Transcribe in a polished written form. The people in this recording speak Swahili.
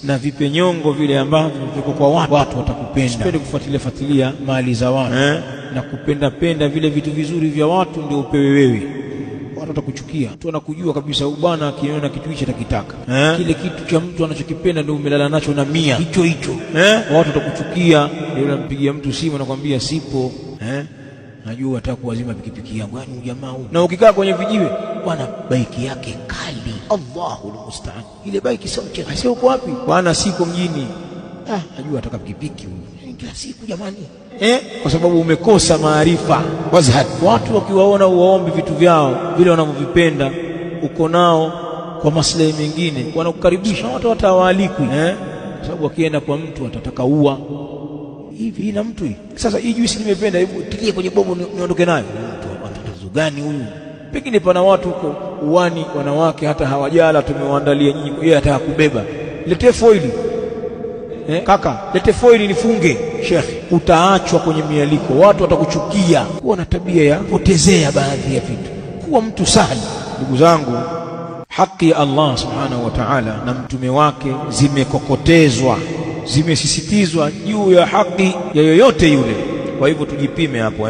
Na vipe nyongo vile ambavyo viko kwa watu, watu watakupenda. Usipende kufuatilia fuatilia mali za watu na kupenda penda vile vitu vizuri vya watu ndio upewe wewe. Watu watakuchukia. Mtu anakujua kabisa, huyu bwana akiona kitu hichi atakitaka. Kile kitu cha mtu anachokipenda ndio umelala nacho na mia hicho hicho. Watu watakuchukia. Ndio unampigia mtu simu anakwambia sipo. Najua nataka kuwazima pikipiki yangu, yaani ujamaa huu. Na ukikaa kwenye vijiwe, bwana baiki yake kali, Allahu almustaan, ile baiki sio mchezo. Sio uko wapi bwana? Siko mjini. Ah, najua ataka pikipiki huyu kila siku jamani, Kwa sababu umekosa maarifa. Wazhad. Watu wakiwaona uwaombe vitu vyao vile wanavyovipenda, uko nao kwa maslahi mengine, wanakukaribisha. Watu hata hawaalikwi, Kwa sababu wakienda kwa mtu atataka ua hivi ina mtu hii. Sasa hii juisi nimependa, hebu tilie kwenye bobo niondoke nayo. Mtu gani huyu? Pengine pana watu huko uwani, wanawake hata hawajala, tumewaandalia nyinyi, yeye ataka kubeba. Letee foili kaka, lete foili nifunge. Shekhi, utaachwa kwenye mialiko, watu watakuchukia. Kuwa na tabia ya potezea baadhi ya vitu, kuwa mtu sahali. Ndugu zangu, haki ya Allah subhanahu wa ta'ala na mtume wake zimekokotezwa, zimesisitizwa juu ya haki ya yoyote yule. Kwa hivyo tujipime hapo.